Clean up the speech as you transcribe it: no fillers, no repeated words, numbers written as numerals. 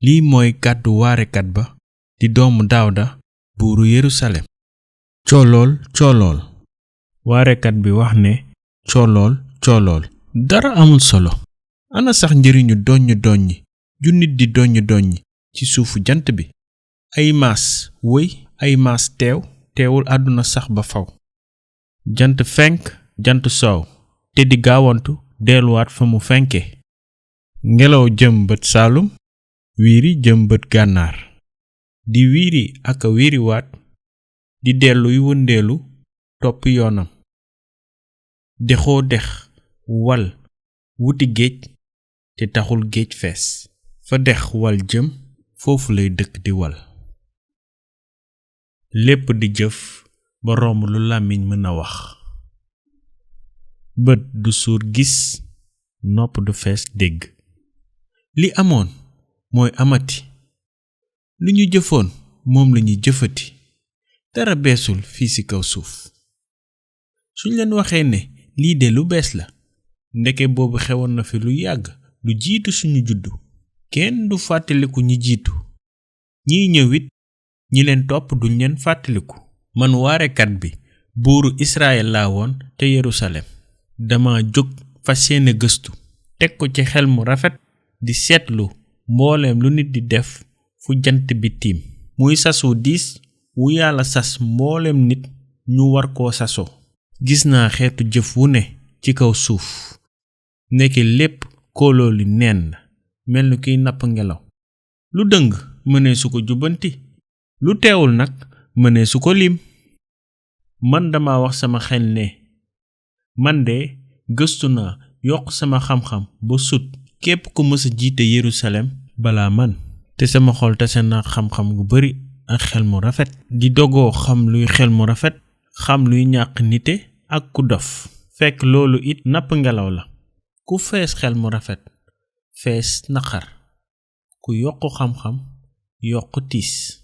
lii mooy kàddu waarekat ba di doomu Daawda buuru Yerusalem. coolool waarekat bi wax ne coolool dara amul solo. ana sax njëriñu doññi ju nit di doññi ci suufu jant bi. ay maas wëy ay maas teewul àdduna sax ba faw. jant fenk jant soow te di gaawantu delluwaat fa mu fenke. ngelaw jëm bët saalum wiiri jëm bët gànnaar di wiiri ak a wiiriwaat di delluy wëndeelu topp yoonam. dexoo dex wal wuti géej te taxul géej fees. fa dex wal jëm foofu lay dëkk di wal. lépp di jëf ba romb lu làmmiñ mën a wax. bët du suur gis nopp du fees dégg. li amoon mooy amati. lu ñu jëfoon moom lañuy jëfati. dara beesul fii ci kaw suuf. suñ leen waxee ne lii de lu bees la ndeke boobu xewoon na fi lu yàgg lu jiitu suñu juddu. kenn du fàttaliku ñi jiitu. ñiy ñëwit ñi leen topp duñ leen fàttaliku. man waarekat bi buuru Israël laa woon te Yerusalem. dama jóg fas yéene gëstu teg ko ci xel mu rafet di seetlu mbooleem lu nit di def fu jant bi tiim. muy sasu diis wu Yàlla sas mbooleem nit ñu war koo sasoo. gis naa xeetu jëf wu ne ci kaw suuf. nekk lépp kóolooli neen la mel ni kiy napp ngelaw. lu dëng mënee su ko jubbanti. lu teewul nag mënee su ko lim. man dama wax sama xel ne man de gëstu naa yokk sama xam-xam ba sut képp ku mësa jiite Yerusalem balaa man. te sama xol tase na xam-xam gu bari ak xel mu rafet. di dogoo xam luy xel mu rafet xam luy ñàkk nite ak ku dof. fekk loolu it napp ngelaw la. ku fees xel mu rafet fees naqar. ku yokk xam-xam yokk tiis.